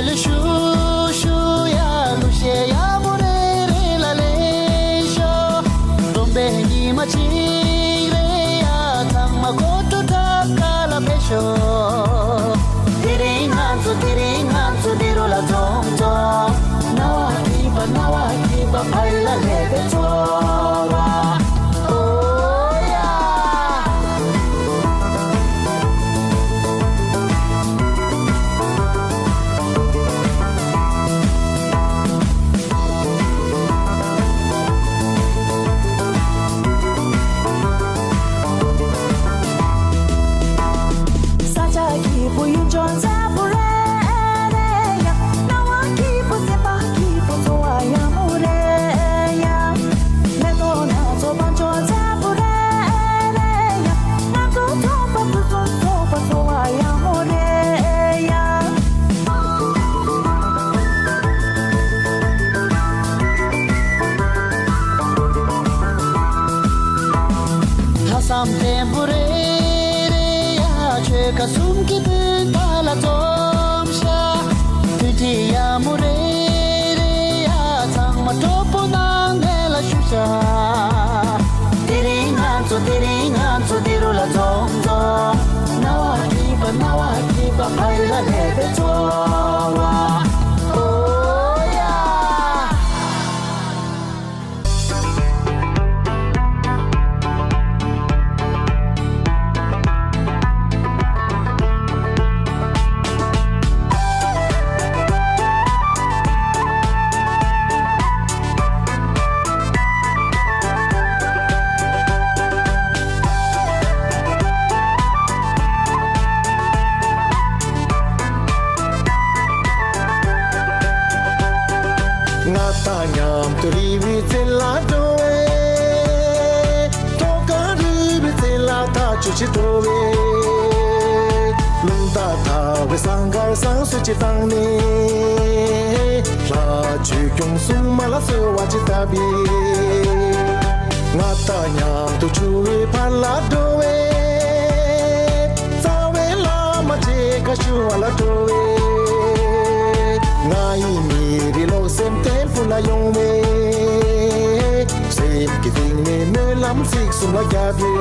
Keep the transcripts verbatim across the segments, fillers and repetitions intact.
ལེ་ཤུ་ཤུ་ཡ་གླུ་གཞས་ཡག་པོ་རེ་རེ་ལ་ལེགས་ཤོག་སྟོན་པའི་ཉི་མ་གཅིག་རེ་ཡ་ཚང་མ་གོ་ཐོས་ཐབས་དཀའ་ལ་ཕེབས་ཤོག་དེ་རིང་ང་ཚོ་དེ་རིང་ང་ཚོ་འདི་རུ་ལ་འཛོམས་འཛོམས། སྣང་བ་སྐྱིད་པ་སྣང་བ་སྐྱིད་པ་ཕ་ཡུལ་ལ་སླེབས་པའི་ཚོར་བ། ཨོ་ཡ། ས་ཆ་སྐྱིད་པོ་ཡུལ་ལྗོངས་མཛེས་པོ་རེད་ཡ། སྣང་བ་སྐྱིད་པོ་སེམས་པ་སྐྱིད་པོ་ཚོར་བ་ཡག་མོ་རེད་ཡ། མེ་ཏོག་སྣ་ཚོགས་དཔལ་འབྱོར་མཛེས་པོ་རེད་ཡ། ང་ཚོ་ཚོགས་པ་ཕུན་སུམ་ཚོགས་པ་ཚོར་བ་ཡག་མོ་རེད་ཡ། ལྷག་བསམ་བརྟན་པོ་རེད་རེད་ཡ། ཆོལ་ཁ་གསུམ་གྱི་སྤུན་ཟླ་ལ་འཛོམས་ཤག་དུས་ཚིགས་ཡག་མོ་རེད་རེད་ཡ། ཚང་མ་སྤྲོ་པོ་ནང་གནས་ལ་བཞུགས་ཤག་དེ་རིང་ང་ཚོ་དེ་རིང་ང་ཚོ་འདི་རུ་ལ་འཛོམས་འཛོམས། སྣང་བ་སྐྱིད་པ་སྣང་བ་སྐྱིད་པ་ཕ་ཡུལ་ལ་སླེབས་པའི་ཚོར་བ། ཨོ་ཡ། ང་དང་མཉམ་དུ་རི་བོའི་རྩེ་ལ་འགྲོ་བའི། ཐོག་ཁར་རི་བོའི་རྩེ་ལ་ཐག་ཆོད་ཅིག་འགྲོ་བའི། རླུང་རྟ་དར་བའི་ཟངས་དཀར་ཟངས་གསེར་གྱི་ཐང་ནས། ལྷ་ཆོས་སྐྱོང་སྲུང་མ་ལ་གསོལ་བ་ཅིག་བཏབ་པའི། ང་དང་མཉམ་དུ་ཆུ་བོའི་བར་ལ་འགྲོ་བའི། རྩ་བའི་བླ་མ་མཇལ་ཁ་ཞུ་བ་ལ་འགྲོ་བའི། ང་ཡི་མི་རིགས་བློ་སེམས་བརྟན་པོ་ལ་ཡོང་བའི། སེམས་ཀྱི་གཏིང་ནས་སྨོན་ལམ་ཚིག་གསུམ་ལ་བརྒྱབ་ཡོད།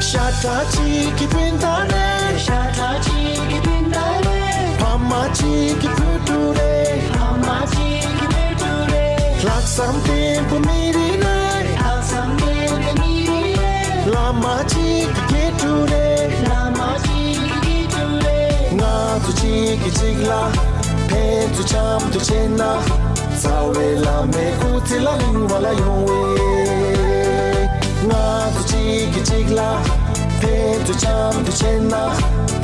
ཤ་ཁྲག་གཅིག་གི་སྤུན་ཟླ་རེད། ཤ་ཁྲག་གཅིག་གི་སྤུན་ཟླ་རེད། ཕ་མ་གཅིག་གི་བུ་ཕྲུག་རེད། ཕ་མ་གཅིག་གི་བུ་ཕྲུག་རེད། ལྷག་བསམ་བརྟན་པོ་མི་རིགས་རེད། ལྷག་བསམ་བརྟན་པོ་མི་རིགས་རེད། བླ་མ་གཅིག་གི་དགེ་ཕྲུག་རེད། བླ་མ་གཅིག་གི་དགེ་ཕྲུག་རེད། ང་ཚོ་གཅིག་གིས་གཅིག་ལ་ཕན་ཚུན་འཆམ་མཐུན་བྱས་ན། རྩ་བའི་བླ་མའི་སྐུ་ཚེ་ལ་གླེང་བ་ལ་ཡོང་བའི། ང་ཚོ་གཅིག་གིས་གཅིག་ལ་ཕན་ཚུན་འཆམ་མཐུན་བྱས་ན།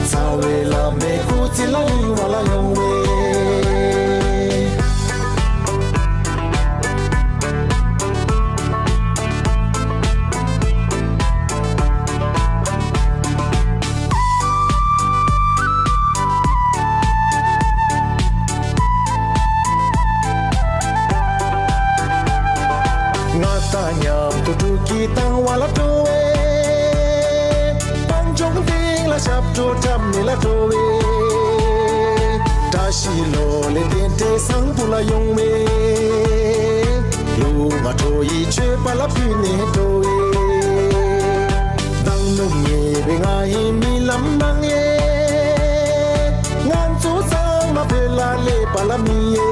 རྩ་བའི་བླ་མའི་སྐུ་ཚེ་ལ་གླེང་བ་ལ་ཡོང་བའི། ང་དང་མཉམ་དུ་འབྲུག་གི་དང་བ་ལ་འགྲོ་བའི། སྤང་ལྗོངས་སྟེང་ལ་ཞབས་བྲོ་འཁྲབ་ནས་ལ་འགྲོ་བའི། བཀྲ་ཤིས་ལོ་ལེགས་རྟེན་འབྲེལ་བཟང་པོ་ལ་ཡོང་བའི། ལུས་ངག་ཁྲོ་ཡི་མཆོད་པ་ལ་ཕུལ་ནས་འགྲོ་བའི། མདང་ནུབ་ཉེ་བའི་ང་ཡི་རྨི་ལམ་ནང་ཡེ། ང་ཚོ་ཚང་མ་བོད་ལ་སླེབས་པ་ལ་རྨིས་ཡེ།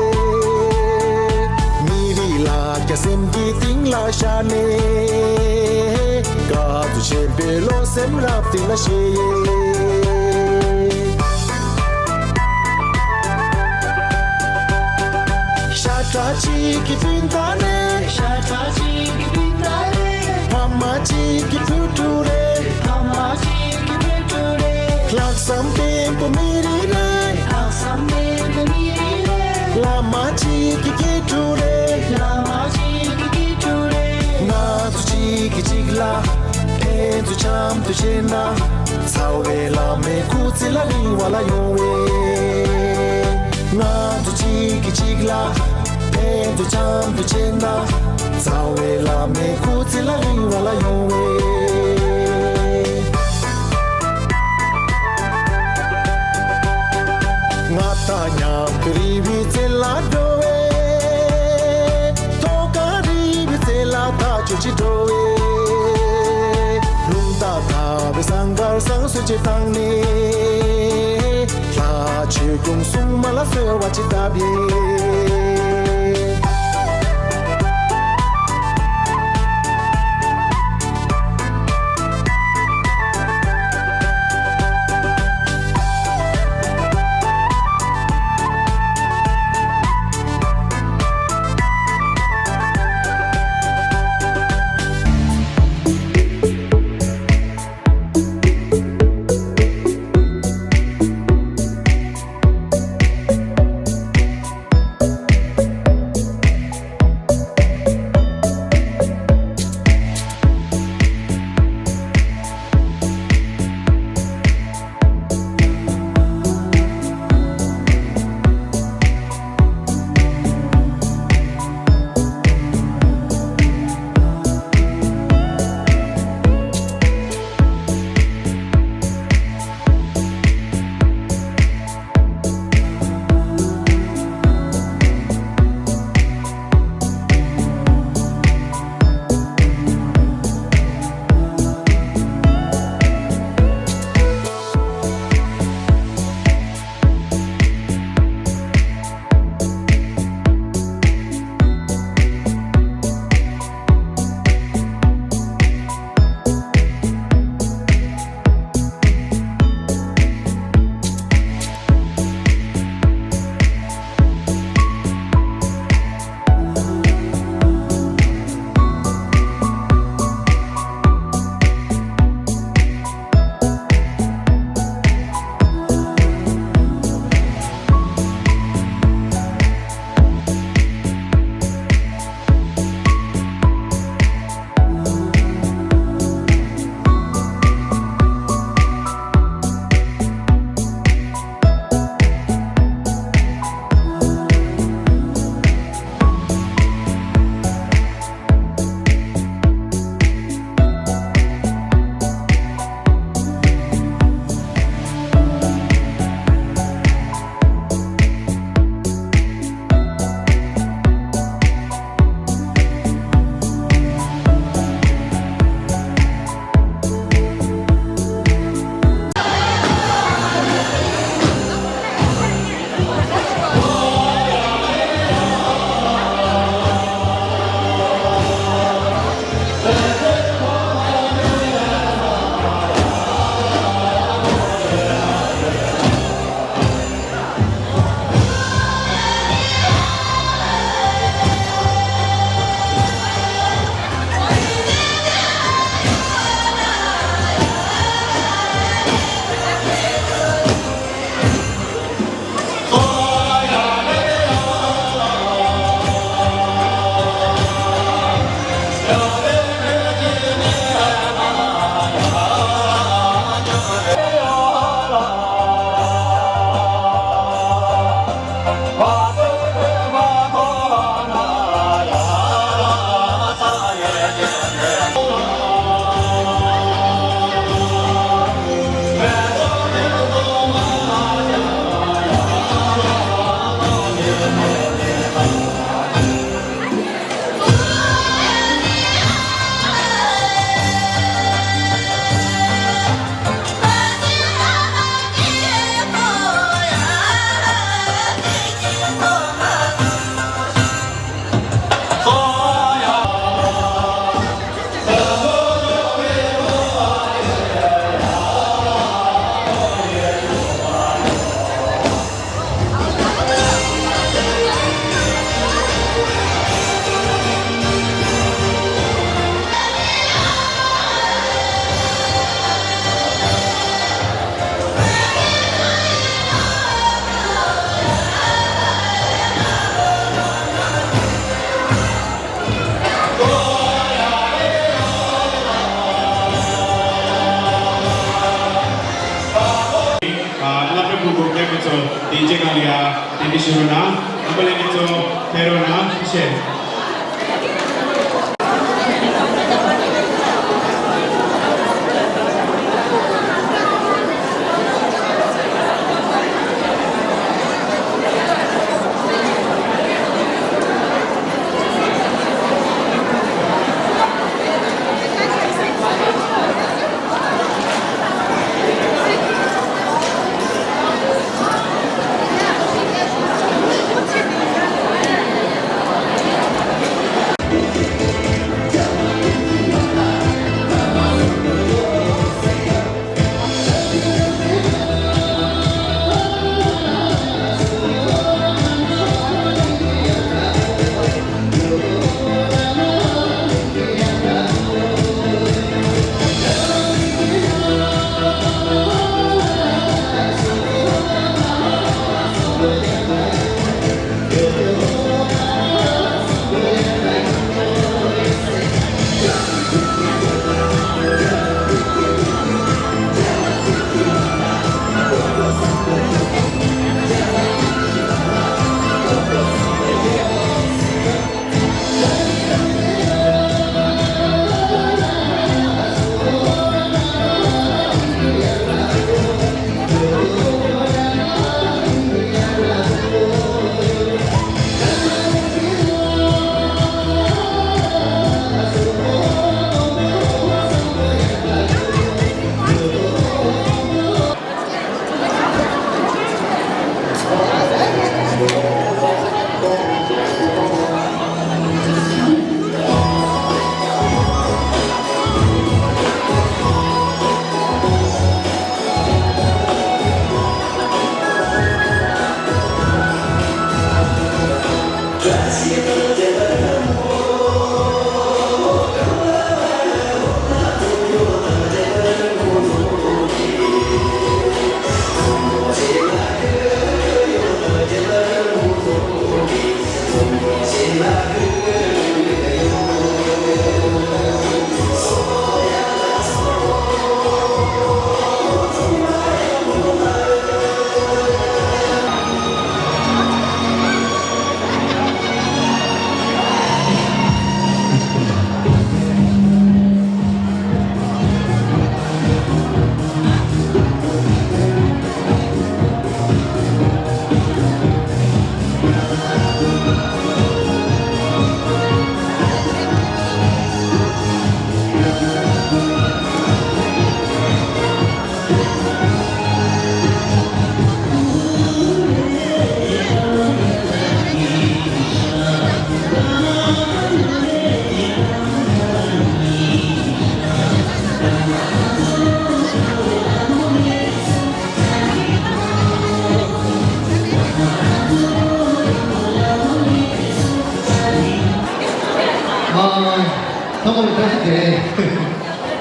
མི་རིགས་ལ་རྒྱ་སེམས་ཀྱི་གཏིང་ལ་ཤར་ནས། དཀའ་སྡུག་ཆེན་པོའི་བློ་སེམས་རབ་གཏིང་ལ་བཞེས་ཡེ། ཤ་ཁྲག་གཅིག་གི་སྤུན་ཟླ་རེད། ཤ་ཁྲག་གཅིག་གི་སྤུན་ཟླ་རེད། ཕ་མ་གཅིག་གི་བུ་ཕྲུག་རེད། ཕ་མ་གཅིག་གི་བུ་ཕྲུག་རེད། ལྷག་བསམ་བརྟན་པོ་མི་རིགས་རེད། ལྷག་བསམ་བརྟན་པོ་མི་རིགས་རེད། བླ་མ་གཅིག་གི་དགེ་ཕྲུག་རེད། བླ་མ་གཅིག་གི་དགེ་ཕྲུག་རེད། ང་ཚོ་གཅིག་གིས་གཅིག་ལ་ཕན་ཚུན་འཆམ་མཐུན་བྱས་ན། རྩ་བའི་བླ་མའི་སྐུ་ཚེ་ལ་གླེང་བ་ལ་ཡོང་བའི། ང་ཚོ་གཅིག་གིས་གཅིག་ལ་ཕན་ཚུན་འཆམ་མཐུན་བྱས་ན། རྩ་བའི་བླ་མའི་སྐུ་ཚེ་ལ་གླེང་བ་ལ་ཡོང་བའི། ཟངས་དཀར་བསང་གསོལ་ཅིག་བཏང་ནས། ལྷ་ཆོས་སྐྱོང་སྲུང་མ་ལ་གསོལ་བ་ཅིག་བཏབ་ཡིན། ཨ། སློབ་གྲྭ་གོང་འོག་རྒྱ་མི་ཚོ་དེ་རྗེས་གང་ལ་ཡ་དེ་འདྲ་ཞུ་རོགས་གནང་། ཨ་མ་ལེ་མི་ཚོ་ཕེབས་རོགས་གནང་། ཐུགས་རྗེ་ཆེ།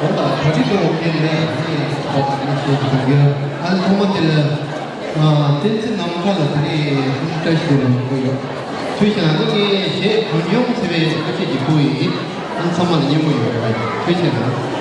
འོ་ད་གྲ་སྒྲིག་གཏོང་བ་ཕན་ལས་ཨ་ནི་ཁོ་ཨ་ནི་ཞེས་ཀྱི་གཏོང་རྒྱུ། ཨ་ནི་ཐོག་མ་དེ་ལ་བསྟན་འཛིན་ནམ་མཁའ་ལ་དེ་ནས་བཀྲ་ཤིས་བདེ་ལེགས་ཡོད། ཐུགས་རྗེ་ཆེ། ཨ་ནི་ངས་གཞས་གང་ཡོང་ཟེར་བའི་བཀའ་ཆད་ཀྱི་ཕུལ་ཡིན། ཨ་ནི་ཚང་མ་ལ་སྙན་པོ་ཡོད་རེད་པ། ཐུགས་རྗེ་ཆེ་གནང་།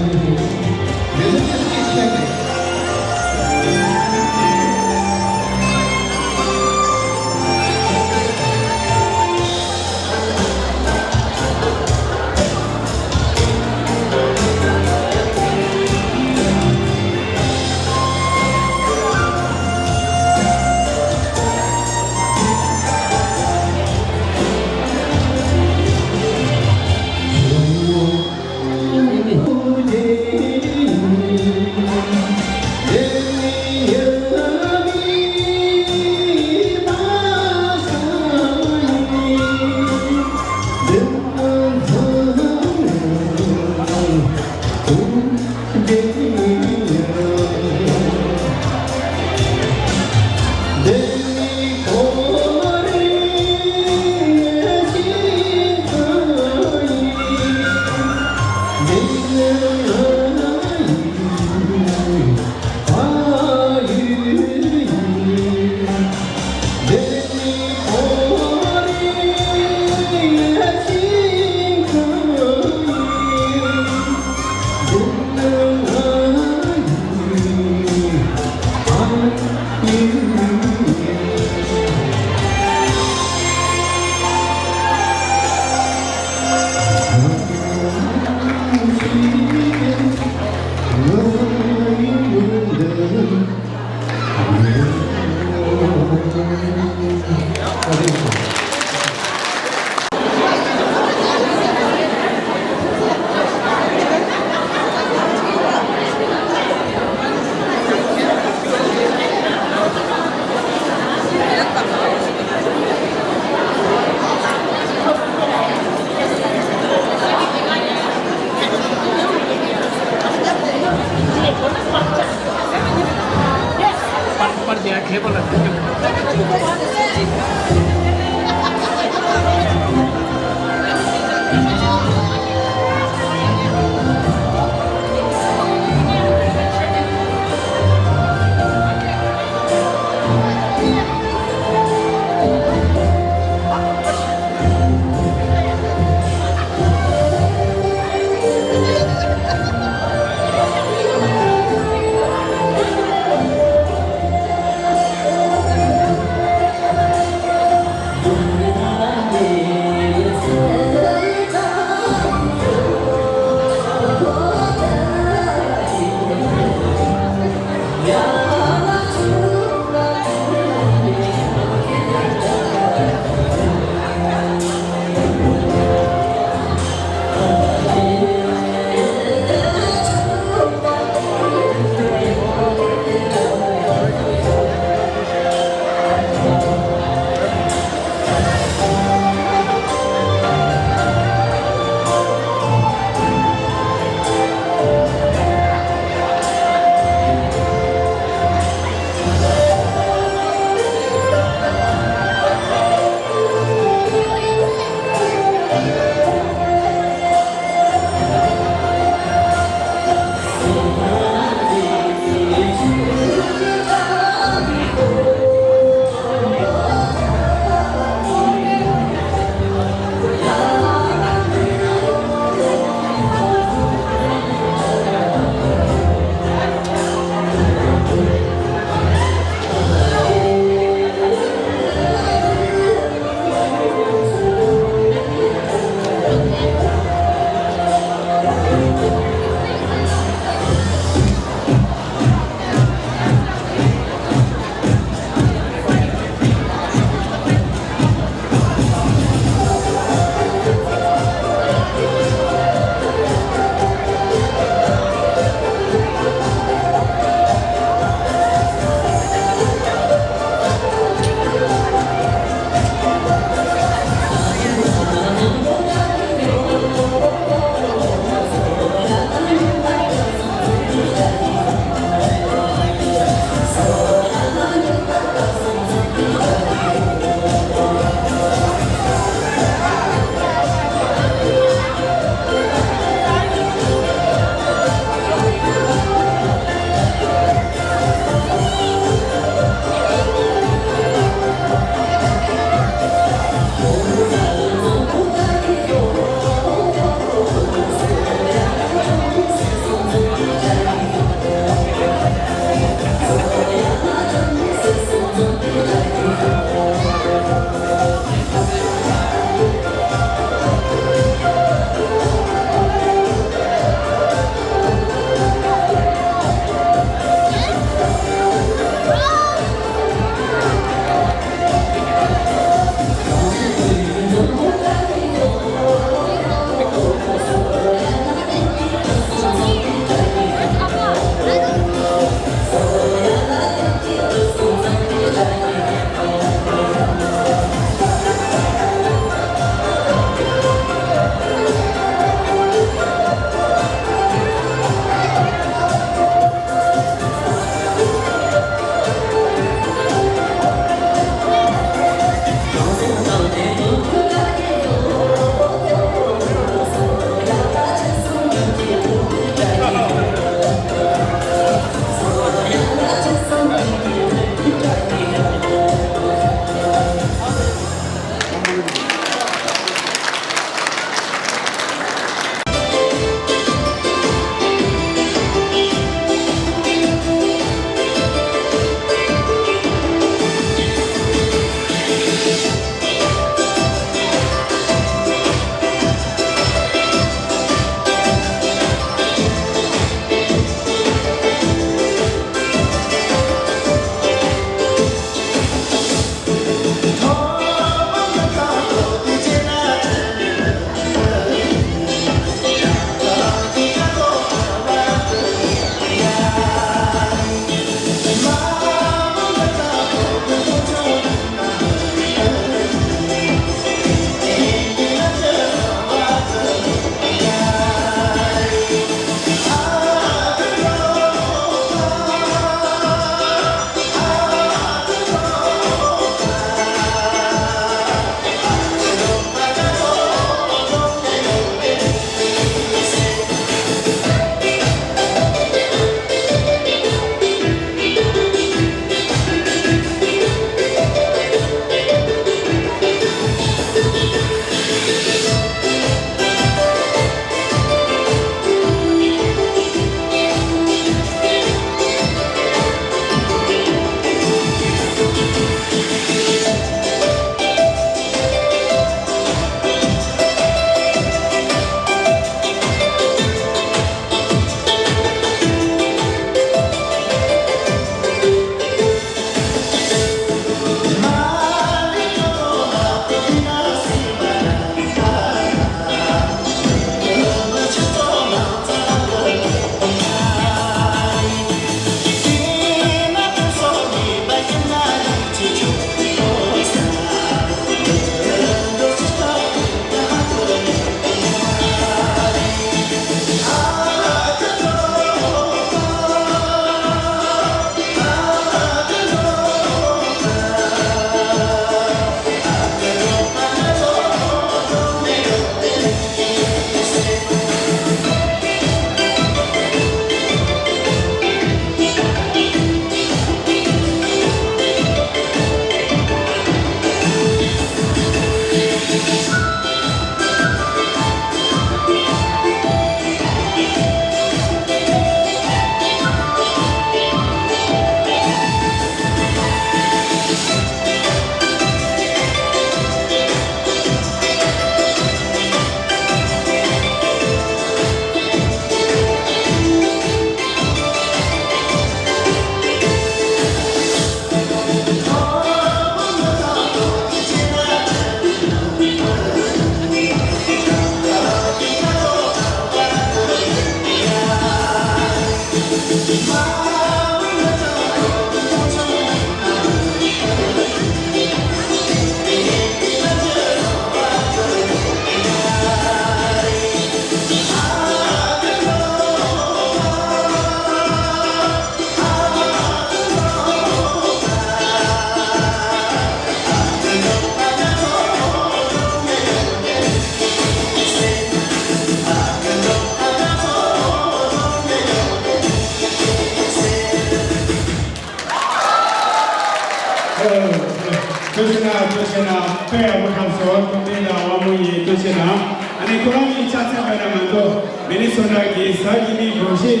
ཐུགས་རྗེ་གནང་། དཔེ་ཡག་པོ་བཏང་སོང་། ཐུབ་བསྟན་དང་དབང་མོ་ཡིན། ཐུགས་རྗེ་གནང་། ཨ་ནི་ཁོ་རང་གཉིས་ཆ་ཚང་བས་ན་ང་ཚོ་མི་ནི་སོ་ཊ་གི་གཟའ་ཉི་མའི་དགོང་ཞིག་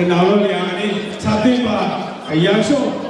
ནང་ལོགས་ལ་ཡང་ཨ་ནི་འཁྲབ་སྟོན་པ་ཡག་ཤོས།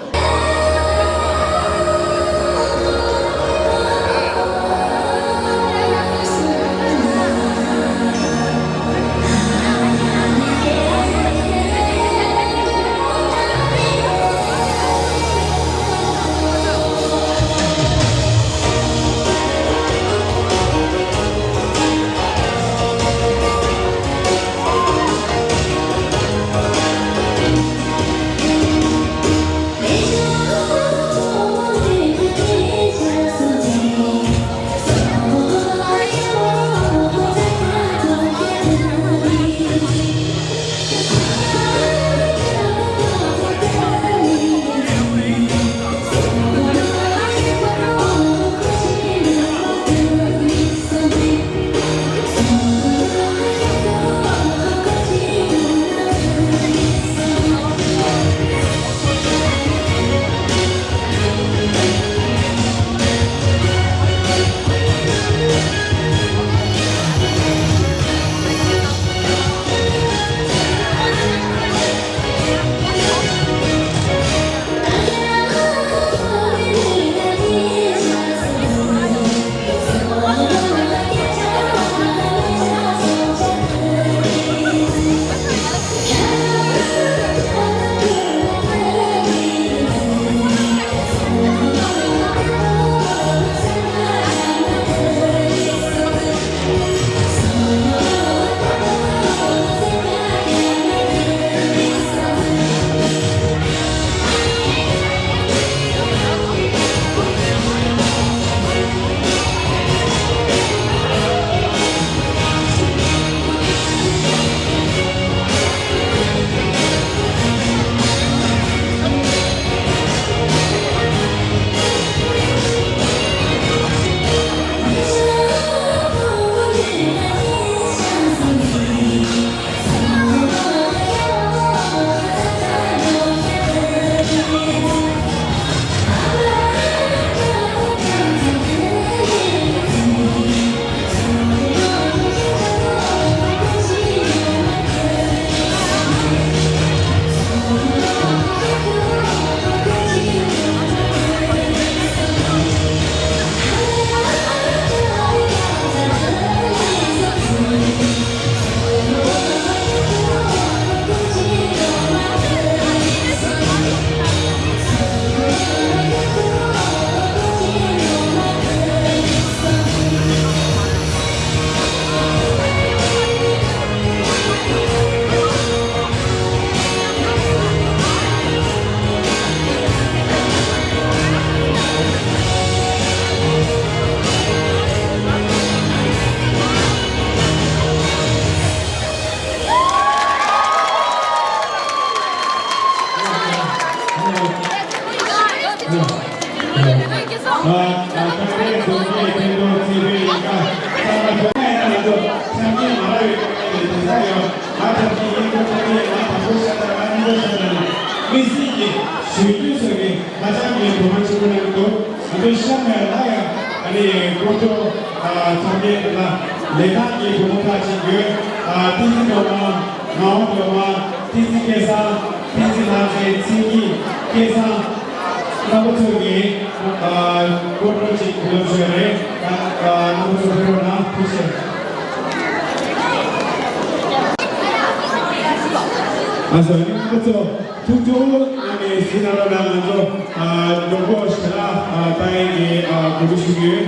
མི་སྲིད་ཀྱི་ཞུ་རྒྱུ་ཟེར་བའི་ཧ་ཅང་གི་དོ་སྣང་ཆེན་པོ་གནང་གི་འདུག་ང་ཚོའི་ཤ་མེད་ལ་ཡང་ཨ་ནི་སྐོར་ཐོག་ཚོགས་པའི་ལ་ལས་ཁང་གི་བུ་མོ་ཁག་ཅིག་གིས་བསྟན་འཛིན་སྒྲོལ་མ། ངག་དབང་སྒྲོལ་མ། བསྟན་འཛིན་སྐལ་བཟང་། བསྟན་འཛིན་ལྷ་མཛེས། མཚན་སྙན་སྐལ་བཟང་། རྣམ་པ་ཚོ་གིས་སྐོར་བྲོ་ཅིག་དགོས་ལབ་བྱས་རེད། རྣམ་པ་ཚོ་ཕེབས་རོགས་གནང་། ཐུགས་རྗེ་ཆེ། ཨ་ཟོ་རྣམ་པ་ཚོ། ཐུགས་ཐུགས་ཨ་ནི་སི་ན་རོ་ན་ང་ཚོ་མགྱོགས་པོ་ཞལ་ལག་བཏང་ཡས་ཀྱི་གོ་སྒྲིག་ཞུ་གི་ཡོད།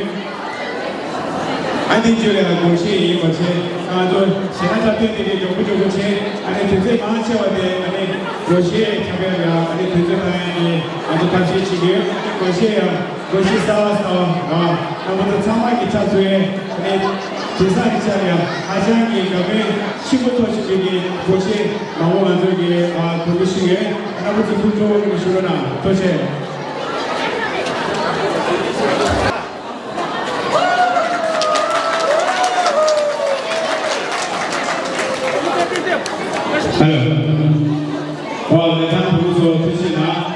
ཨ་ནི་ཇུ་ལི་ཡ་དགོངས་བཞེས་ཡིན་པ་བྱས། ང་ཚོ་ཞལ་ལག་འཁྲབ་སྟོན་དེ་གའི་མགྱོགས་པོ་མགྱོགས་པོ་བྱས། ཨ་ནི་དུས་ཚོད་མང་ཆེ་བ་དེ་ཨ་ནི་དགོངས་བཞེས་འཁྲབ་ཡས་ལ་ཨ་ནི་དུས་ཚོད་བཏང་ཡས་ཀྱི་ང་ཚོ་ཐབས་ཤེས་བྱེད་ཀྱི་ཡོད། ཨ་ནི་དགོངས་བཞེས་ཡ། དགོངས་བཞེས་གསར་བ་གསར་བ་རྣམ་པ་ཚོ་ཚང་མ་གི་ཕྱག་འཚལ་ནས་དེང་སང་གི་ཆར་ཡང་ཧ་ཅང་གི་དགའ་སྤྲོ་ཆེན་པོ་ཐོག་ཞིག་གི་དགོངས་བཞེས་མང་པོ་ང་ཚོ་གི་དགོངས་བཞེས་ཞུ་ཡོད། རྣམ་པ་ཚོ་ཐུགས་ཁྲོ་བོ་གི་ཞུ་རོགས་གནང་། ཐུགས་རྗེ་ཆེ། ཧེ་ལོ། ཨོ་ལེ་ཐང་བུ་ཚོ་ཐུགས་རྗེ་གནང་།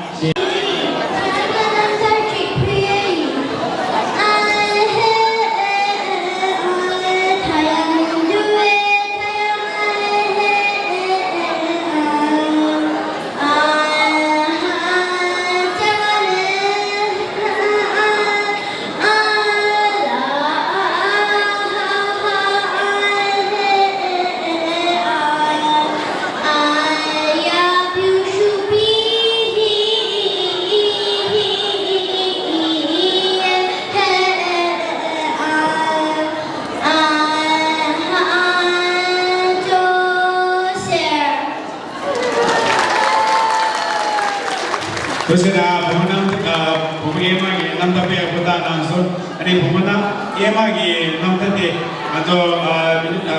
ཐུགས་རྗེ་གནང་། བུ་མོ་རྣམ་ཨ་བུ་མོ་ཨེ་མ་གི་རྣམ་ཐར་དཔེ་ཡག་པོ་བཏང་གནང་སོང་། ཨ་ནི་བུ་མོ་རྣམ་ཨེ་མ་གི་རྣམ་ཐར་དེ་ང་ཚོ་ཨ་མི་ཨ་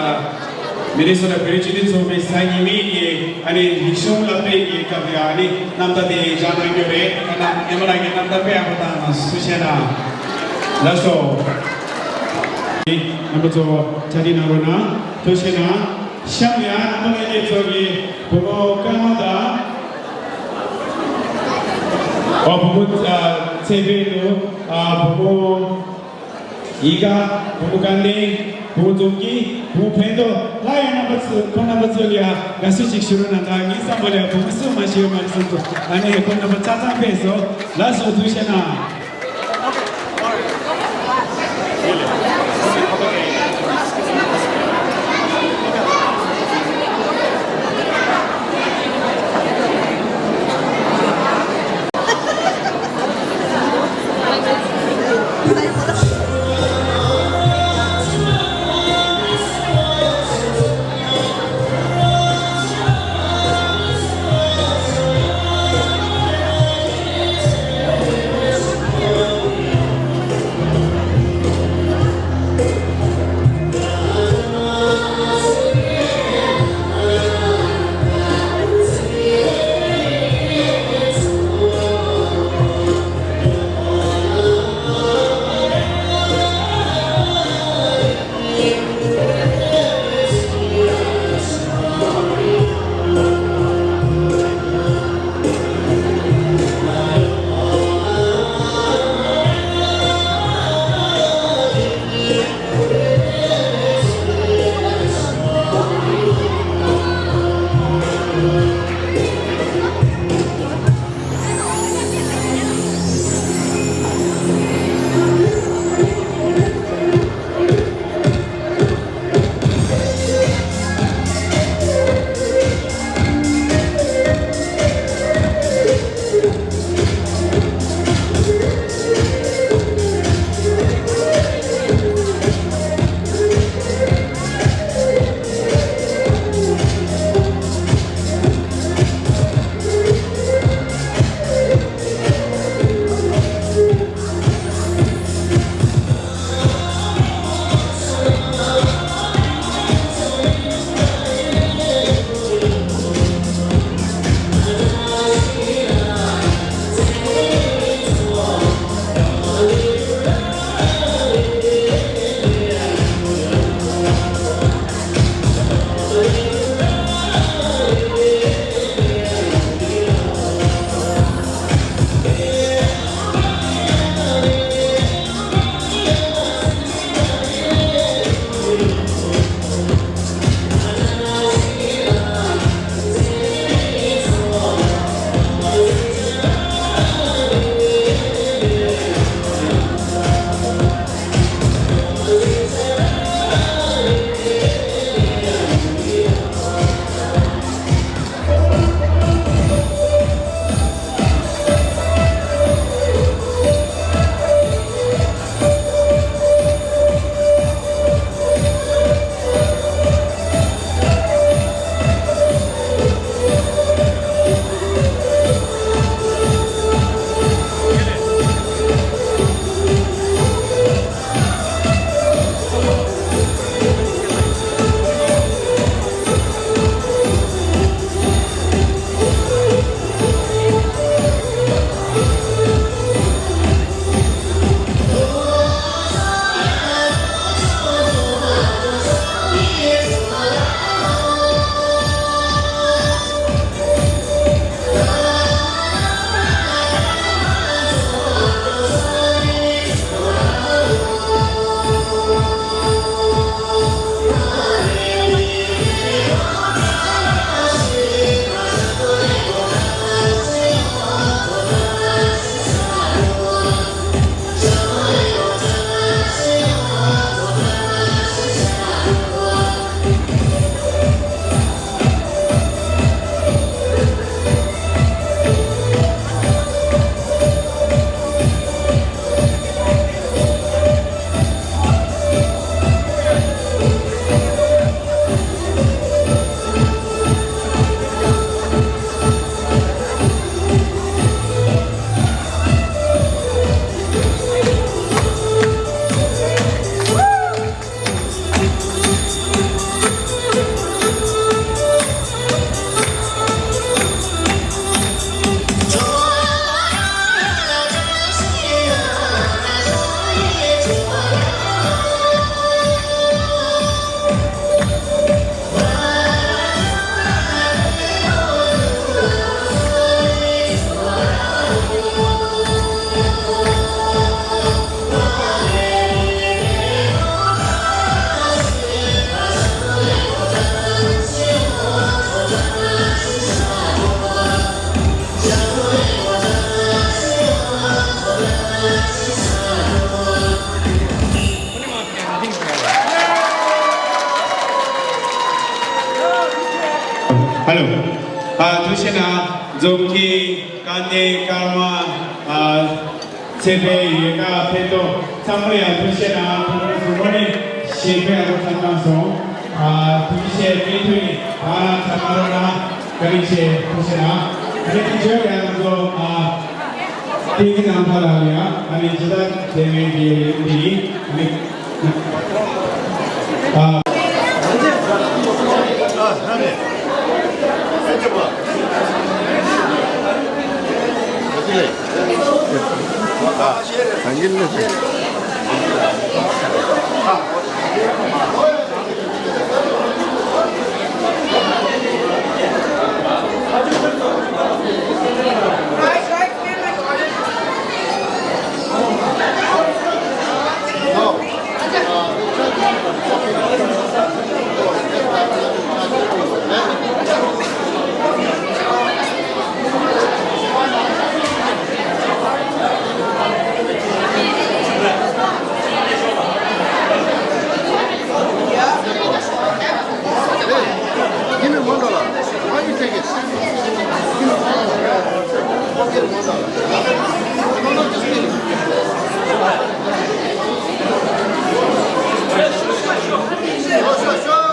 མི་ནི་སོ་ཊ་བོད་རིགས་སྤྱི་མཐུན་ཚོགས་པའི་གཟའ་ཉི་མའི་གི་ཨ་ནི་རིག་གཞུང་སློབ་གྲྭའི་གི་སྐབས་ལ་ཨ་ནི་རྣམ་ཐར་དེ་སྦྱང་གནང་རྒྱུ་རེད། ཨ་ནི་ཨེ་མ་ལགས་ཀྱི་རྣམ་ཐར་དཔེ་ཡག་པོ་བཏང་གནང་སོང་། ཐུགས་རྗེ་གནང་། ལགས་སོ། རྣམ་པ་ཚོ་བཅར་འདྲི་གནང་རོགས་གནང་། ཐུགས་རྗེ་གནང་། གཤམ་ལ་ཡང་རྣམ་པ་ལྷན་རྒྱས་ཚོ་གི་བུ་མོ་ཀརྨ་དང་། ཨོ་བུ་མོ་ཨ་ཚེ་འཕེལ་དང་། ཨ་བུ་མོ་ཡིད་དགའ། བུ་མོ་དགའ་ལྡན། བུ་མོ་འཛོམས་སྐྱིད། བུ་མོ་ཕན་ཐོགས། ལྷག་ཡོད་རྣམ་པ་ཚོ་ཁོང་རྣམ་པ་ཚོ་ལ་ཡང་དགའ་བསུ་ཅིག་ཞུ་རོགས་གནང་། ད་ངའི་བསམ་པ་ལ་ཡང་བུ་མོ་སུ་མ་ཞིག་ཡོད་མ་རེད་བསམ་འདུག་ཨ་ནི་ཁོང་རྣམ་པ་ཆ་ཚང་ཕེབས་སོང་། ལགས་སོ། ཐུགས་རྗེ་གནང་། ཨ། ཐུགས་རྗེ་གནང་། འཛོམས་ཀྱི་དཀའ་གནད་སྐར་མ། ཨ། ཚེས་པའི་ཡོལ་ག་ཕེབས་ཐོག་ཚང་མ་ལ་ཡང་ཐུགས་རྗེ་གནང་། ཐུགས་རྗེ་གཟིགས་མོ་ནི་ཞེས་པའི་ཨ་རོགས་ཚང་མ་སོང་། ཨ། ཐུགས་རྗེ་ཆེ། སྤྲིན་ཐུང་ནི་ཨ་ཚང་མ་རོགས་གནང་། བཀའ་དྲིན་ཆེ། ཐུགས་རྗེ་གནང་། ཨ་ནི་དེ་བརྗོད་ཀྱང་ང་ཚོ། ཨ། བསྟན་འཛིན་རྣམ་ཐར་ལགས་ལ་ཡང་ཨ་ནི་ཇི་ལྟར་དེ་མིན་དེ་ཡིན་དེ་ཡིན། ཨ་ནི། ཨ། Give me one dollar. Why you take it? Give me one dollar. Give me one dollar. No, no, just give me. Sure, sure, sure.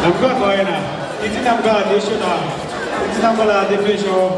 ནམ་མཁའ་ལ་ཡིན་ན། བསྟན་འཛིན་རྣམ་དཀར་ལ་འདེབས་ཞུ་དང་། བསྟན་འཛིན་རྣམ་དཀར་ལ་འདེབས་ཕེབས་ཤོག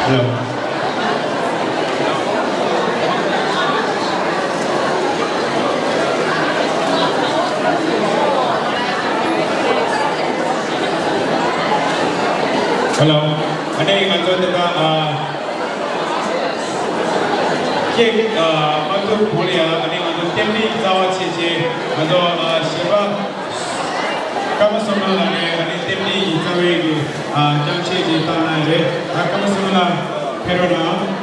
Hello. Hello. ཨ་ནི་ང་ཚོ་དེ་དག་ཨ། ཁྱེད་ཨ་མ་ཐུག་གོང་ལ་ཡ། ཨ་ནི་ང་ཚོ་རྟེན་འབྲེལ་གྱི་རྩ་བ་ཆེ་ཆེ་ང་ཚོ་ཨ་གཞས་པ་ཀརྨ་བསོད་ནམས་ལགས་ནས་ཨ་ནི་རྟེན་འབྲེལ་གྱི་རྩ་བའི་གི་ཨ་ཅང་ཆེ་ཆེ་བཏང་གནང་ཡོད་རེད། ཨ་ཀརྨ་བསོད་ནམས་ལགས་ཕེབས་རོགས་གནང་།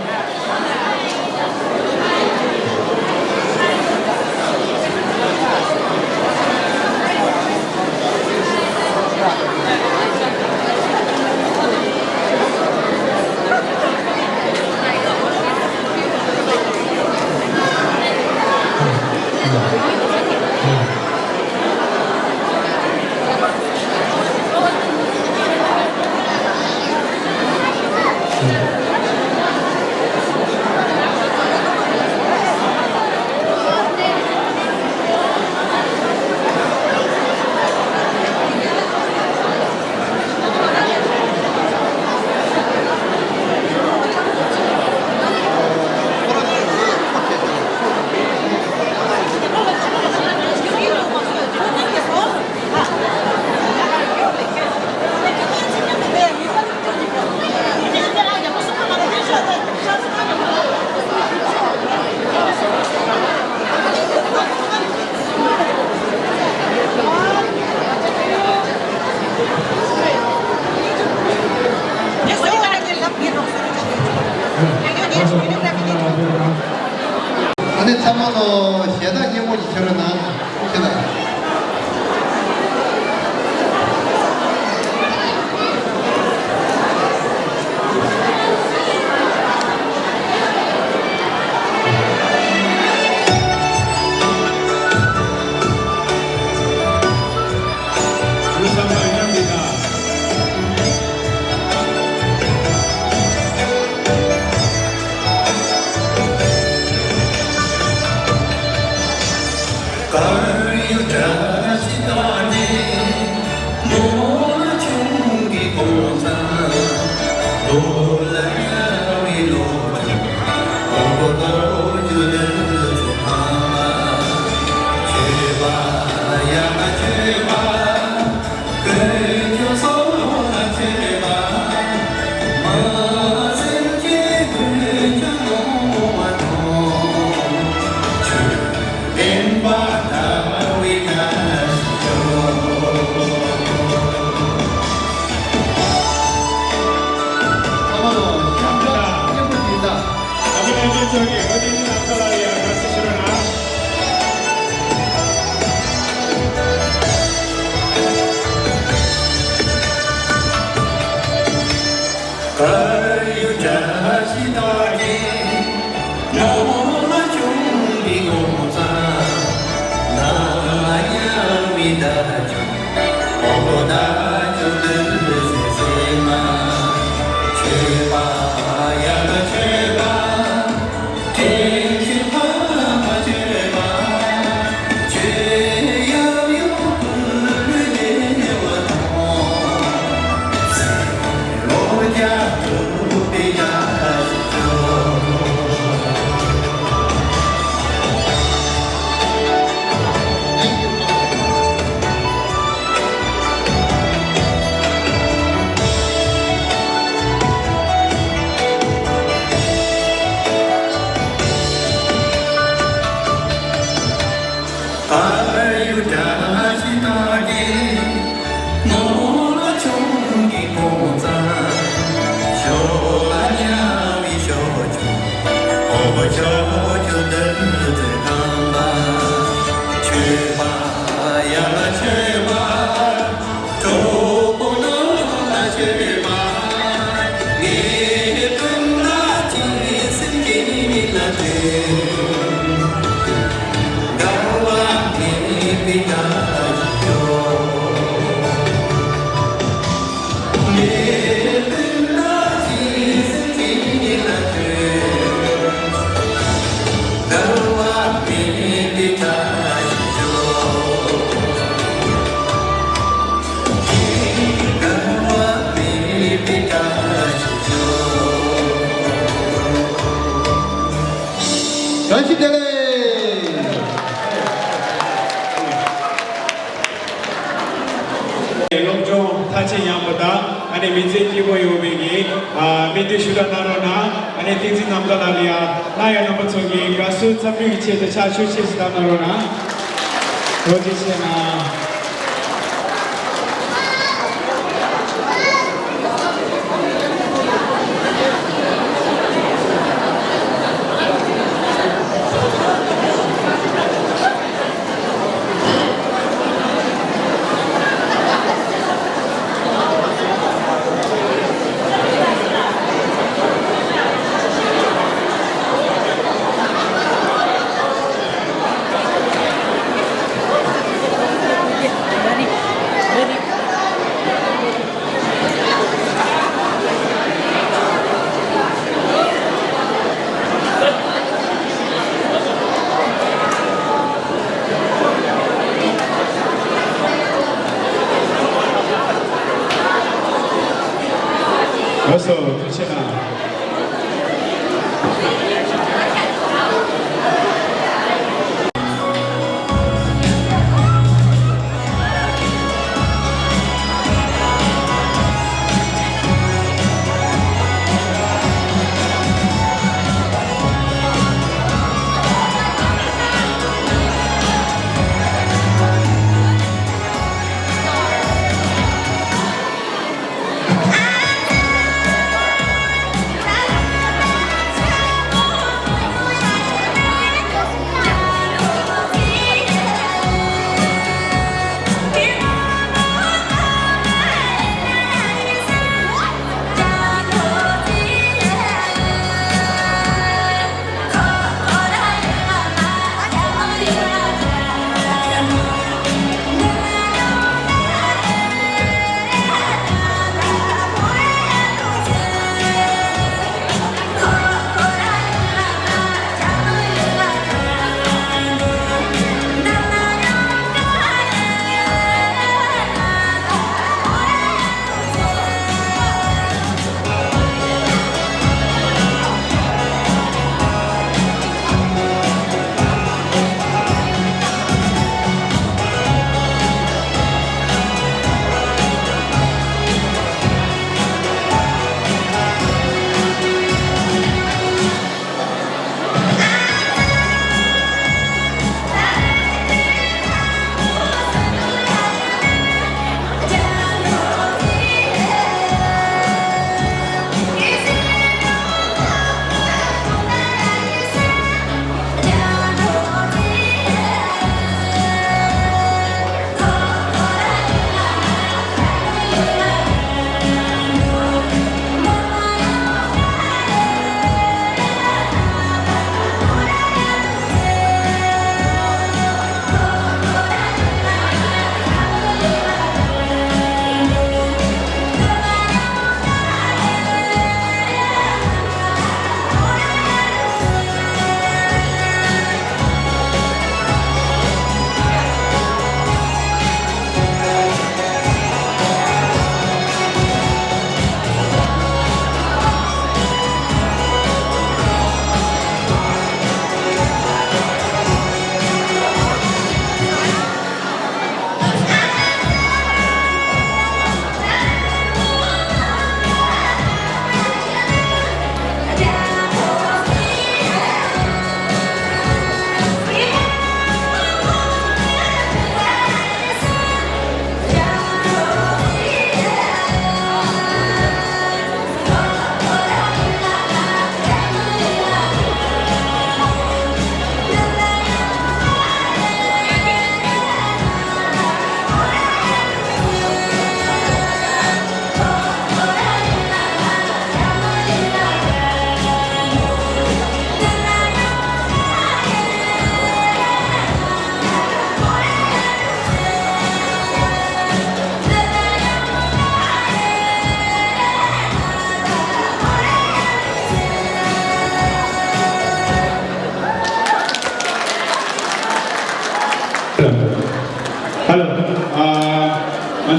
ཨ་ནི་ཚང་མ་ལོ་ཞལ་ཏ་སྙན་མོ་ཞིག་བྱེད་རོགས་གནང་། ཁྱེད་ལ། བཀྲ་ཤིས་བདེ་ལེགས། སློབ་སྦྱོང་མཐར་ཕྱིན་ཡག་པོ་དང་། ཨ་ནི་མི་ཚེ་སྐྱིད་པོ་ཡོང་བའི་གི་ཨ་སྨོན་འདུན་ཞུ་དག་གནང་རོགས་གནང་། ཨ་ནི་བསྟན་འཛིན་རྣམ་དག་ལགས་ལ་ཡང་སླར་ཡང་རྣམ་པ་ཚོ་གི་དགའ་བསུ་འཚམས་འདྲི་གི་ཆེད་དུ་ཕྱག་ཕྱིད་ཅིག་བཏང་གནང་རོགས་གནང་། ཐུགས་རྗེ་ཆེ་གནང་། ལགས་སོ། ཐུགས་རྗེ་གནང་།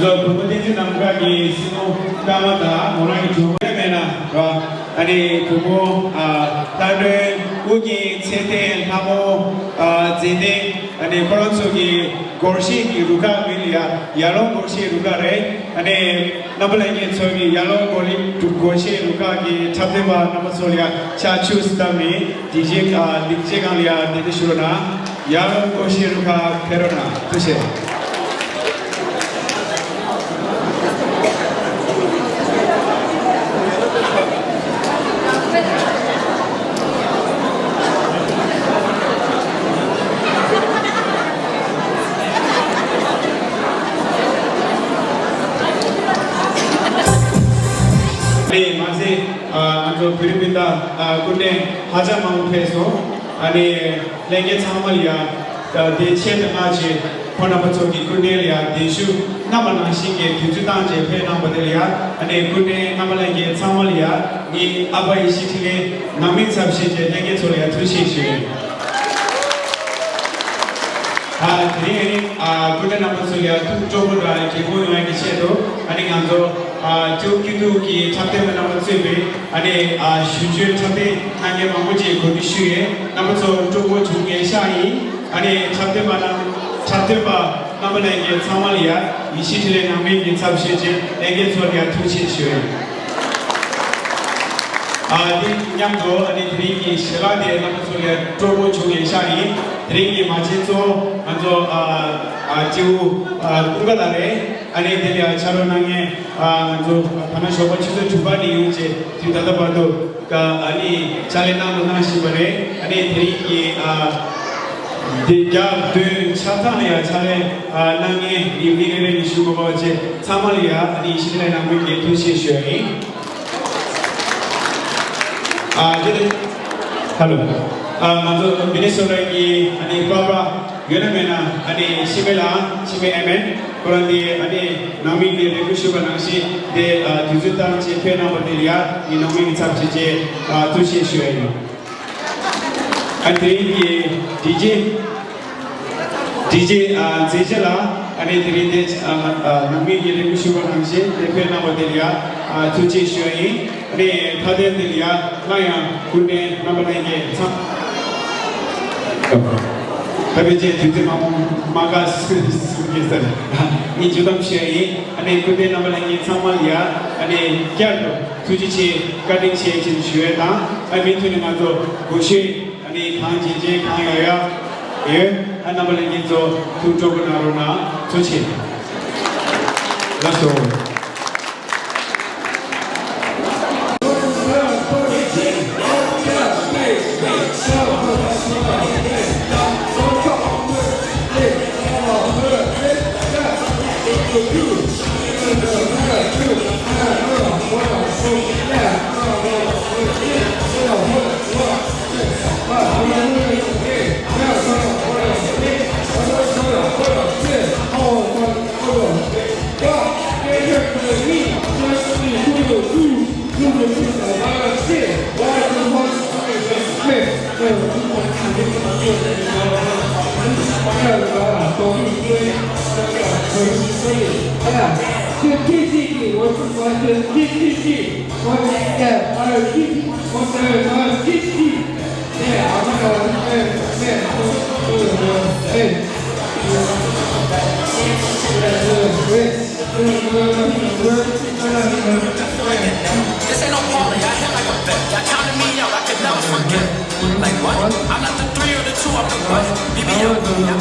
ལོ་བུ་མོ་བསྟན་འཛིན་ནམ་མཁའ་གི་སྲིང་མོ་ཀརྨ་དང་མོ་རང་གི་གྲོགས་པོ་མེད་ན་ར། ཨ་ནི་བུ་མོ་ཨ་ལྷ་སྒྲོན་ཨུ་རྒྱན་ཚེ་བརྟན་ལྷ་མོ་ཨ་མཛེས་ལྡན། ཨ་ནི་ཁོ་རང་ཚོ་གི་སྒོར་གཞས་ཀྱི་རུ་ཁག་མིང་ལ་ཡ་ཡར་ཀླུང་སྒོར་གཞས་རུ་ཁག་རེད། ཨ་ནི་རྣམ་པ་ལྷན་རྒྱས་ཚོ་གི་ཡར་ཀླུང་སྒོར་རི་སྒོར་གཞས་རུ་ཁག་གི་འཁྲབ་སྟོན་པ་རྣམ་པ་ཚོ་ལ་ཡ་ཕྱག་ཕྱིད་བཏབ་ནས་སྒྲིག་ཆས་ཨ་སྒྲིག་ཆས་སྒང་ལ་ཡ་གདན་འདྲེན་ཞུ་རོགས་གནང་། ཡར་ཀླུང་སྒོར་གཞས་རུ་ཁག་ཕེབས་རོགས་གནང་། ཐུགས་རྗེ་ཆེ། ལས་མ་ཟད་ང་ཚོ་བོད་རིགས་སྤུན་ཟླ་སྐུ་མགྲོན་ཧ་ཅང་མང་པོ་ཕེབས་སོང་། ཨ་ནི་ལྷན་རྒྱས་ཚང་མ་ལ་ཡ། དེ་ཆེད་དུ་མངགས་བྱས་ཁོང་རྣམ་པ་ཚོ་གི་སྐུ་མགྲོན་ལ་ཡ་གདན་ཞུ་གནང་བ་ནང་བཞིན་གྱི་དུས་ཚོད་བཏང་བྱས་ཕེབས་གནང་བ་དེ་ལ་ཡ། ཨ་ནི་སྐུ་མགྲོན་རྣམ་པ་ལྷན་རྒྱས་ཚང་མ་ལ་ཡ་ངའི་ཨ་ཕ་ཡེ་ཤེས་འཕྲིན་ལས་ནང་མི་ཚབ་བྱས་བྱས་ལྷན་རྒྱས་ཚོ་ལ་ཡ་ཐུགས་རྗེ་ཆེ་ཞུ་ཡིན། ཨ་དེ་རིང་ཨ་ནི་ཨ་སྐུ་མགྲོན་རྣམ་པ་ཚོ་ལ་ཡ་ཐུགས་སྤྲོ་པོ་དང་གད་མོ་ཡོང་ཡ་གི་ཆེད་དུ། ཨ་ནི་ང་ཚོ་ཨ་སྐྱེ་བོ་སྐྱིད་སྡུག་གི་འཁྲབ་སྟོན་པ་རྣམ་པ་གཙོས་པའི་ཨ་ནི་ཨ་གཞོན་གཞོན་འཁྲབ་སྟོན་གནང་མཁན་མང་པོ་ཅིག་གོ་སྒྲིག་ཞུས་ཡོད། རྣམ་པ་ཚོ་སྤྲོ་པོ་བྱུང་ངེས་ཤག་ཡིན། ཨ་ནི་འཁྲབ་སྟོན་པ་རྣམ་འཁྲབ་སྟོན་པ་རྣམ་པ་ལྷན་རྒྱས་ཚང་མ་ལ་ཡ་ཡེ་ཤེས་འཕྲིན་ལས་ནང་མི་གི་ཚབ་བྱས་བྱས་ལྷན་རྒྱས་ཚོ་ལ་ཡ་ཐུགས་རྗེ་ཆེ་ཞུ་ཡོད། ཨ་དེ་མཉམ་དུ་ཨ་ནི་དེ་རིང་གི་ཞལ་ལག་དེ་རྣམ་པ་ཚོ་ལ་ཡ་སྤྲོ་པོ་བྱུང་ངེས་ཤག་ཡིན། དེ་རིང་གི་མ་བྱན་གཙོ་བོ་ང་ཚོ་ཨ་ཨ་སྐྱེ་བོ་ཨ་ཀུན་དགའ་ལགས་རེད། ཨ་ནི་དེ་ལ་ཡ་ཕྱག་རོགས་གནང་མཁན་ཨ་ང་ཚོ་ཐ་ན་ཞོགས་པ་ཆུ་ཚོད་དྲུག་པ་ནས་ཡོང་བྱས་དུས་ད་ལྟ་བར་དུ་ཨ་ནི་ཕྱག་ལས་གནང་དང་གནང་བཞིན་པ་རེད། ཨ་ནི་དེ་རིང་གི་ཨ་དེ་རྒྱབ་མདུན་ཆ་ཚང་ལ་ཡ་ཕྱག་ལས་ཨ་གནང་མཁན་མི་མི་རེ་རེ་ནས་ཞུ་དགོས་པ་བྱས་ཚང་མ་ལ་ཡ་ཨ་ནི་ཡེ་ཤེས་འཕྲིན་ལས་ནང་མི་གི་ཐུགས་རྗེ་ཆེ་ཞུ་ཡ་ཡིན། ཨ་དེ་ནས་ཧ་ལོ། ཨ་ང་ཚོ་མི་ནི་སོ་ཊ་གི་ཨ་ནི་པཱ་པཱ་ཡོད་ན་མེད་ན། ཨ་ནི་འཆི་མེད་ལགས། འཆི་མེད་ཨེ་མེན། ཁོ་རང་དེ་ཨ་ནི་ནང་མི་གི་རེ་སྐུལ་ཞུས་པ་ནང་བཞིན་དེ་ཨ་དུས་ཚོད་བཏང་བྱས་ཕེབས་གནང་བ་དེ་ལ་ཡ་ངས་ནང་མི་གི་ཚབ་བྱས་བྱས་ཨ་ཐུགས་རྗེ་ཆེ་ཞུ་ཡ་ཡིན། ཨ་དེ་རིང་གི་ཌི་ཇེ་ཌི་ཇེ་ཨ་མཛེས་ཆེ་ལགས། ཨ་ནི་དེ་རིང་དེ་ཨ་ཨ་ནང་མི་གི་རེ་སྐུལ་ཞུས་པ་ནང་བཞིན་དེ་ཕེབས་གནང་བ་དེ་ལ་ཡ་ཨ་ཐུགས་རྗེ་ཆེ་ཞུ་ཡ་ཡིན། ཨ་ནི་མཐའ་དོན་དེ་ལ་ཡ་སླར་ཡང་སྐུ་མགྲོན་རྣམ་པ་ལྷན་རྒྱས་ཚང་ད་ཕལ་ཆེར་དུས་ཚོད་མང་པོ་མ་འགོར་སོང་གི་ས་རེད། ངས་བརྗོད་གཏམ་ཞུ་ཡ་ཡིན། ཨ་ནི་སྐུ་མགྲོན་རྣམ་པ་ལྷན་རྒྱས་ཚང་མ་ལ་ཡ་ཨ་ནི་བསྐྱར་དུ་ཐུགས་རྗེ་ཆེ་བཀའ་དྲིན་ཆེ་ཞེས་ཞུ་ཡ་དང་། ཨ་མུ་མཐུད་ནས་ང་ཚོ་སྒོར་གཞས་ཨ་ནི་གང་བྱེད་བྱེད་གང་ཡག་ཡག་ཡོད། ཨ་རྣམ་པ་ལྷན་རྒྱས་ཚོ་ཐུགས་སྤྲོ་པོ་གནང་རོགས་གནང་། ཐུགས་རྗེ་ཆེ། ལགས་སོ། This ain't no party, I hit like a vet. Y'all counted me out, I could never forget. Like what? I'm not the three or the two, I'm the one. Baby, I'm the one.